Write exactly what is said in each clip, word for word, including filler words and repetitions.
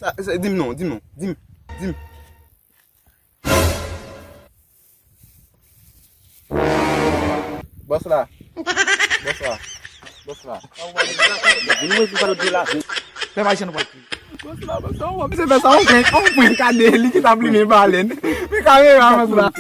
Sa, sa, di m non, di m non, di m, di m. Bòs la. Bòs la. Bòs la. Vin mwen pou pale de la. Pèp ayisyen nou pral kriye. Bòs la, bòs la, w ap fè sa, on prank, on prank a de li ki t ap limen balèn. Men kamera, bòs la.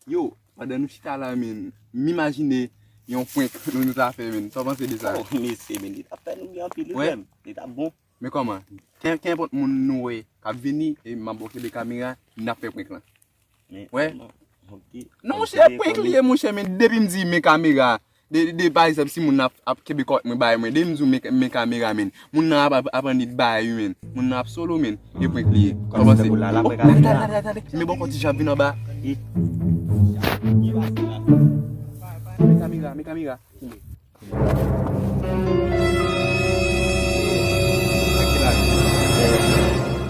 Yo, pandan nou chita la, men, m imajine yon prank nou, nou ta fè, men. Sa w panse de sa? Oh, mesye, men, li t ap fè nou byen anpil, wi, frè m. Li t ap bon. Men kòman? Ken, kenpòt moun nou wè k ap vini, e m ap bò kenbe kamera, n ap fè prank lan. Wè? Non, monchè, prank li ye, monchè, men depi m di men kamera, de, de, pa egzanp, si moun nan ap, ap kenbe kòt mwen, bay mwen, depi m di w men, men kamera, men, moun nan ap, ap, ap annik bay, wi, men. Moun nan ap solo, men. E prank li ye. Kòmanse. Tande, tande, tande, tande. Men bò kò ti Jan ap vin anba. Men kamera, men kamera.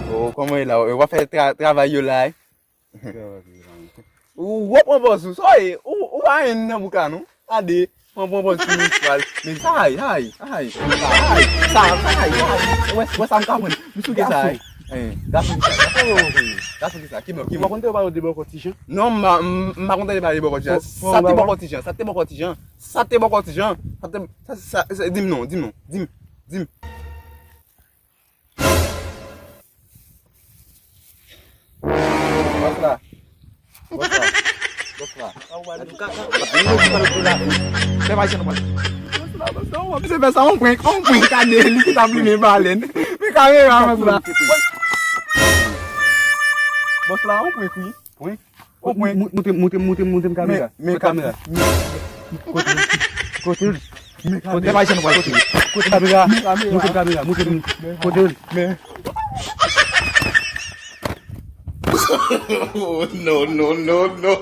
Oh, kòman e la? W ap fè tra-, travay yo la, wi. Ou, w ap pran pòz ou. Sa w ye? Ou, ou pa anyen nan bouk la, non? Gade, pran, pran pòz ti moun pral. Men sa, ay, ay, ay. Sa, ay, sa, ay, ay. Wè, wè sa m ka pran. M souke sa, ay. Gason ki sa? Gason ki sa? Ki bò, ki bò? Ou pa konn te pale de bòkò ti Jan? Non, m pa, m, m pa konn tande pale de bòkò ti Jan. Sa te bòkò ti Jan. Sa te bòkò ti Jan. Sa te bòkò ti Jan. Sa te, sa, sa, di m non, di m non. Di m, di m. Bòs la. Bòs la. Bòs la. Pèp ayisyen nou pral. Bòs la, bòs la, w ap fè sa, on prank, on prank a de li ki t ap limen balèn. Men kamera, bòs la. Bòs la, on prank, wi. Prank. Ou prank. Montre, montre, montre, montre m kamera. Men, men kamera. Kote l? Kote l? Kote l? Kote kamera? Montre m kamera. Montre m. Kote l? Oh, no, no, no, no.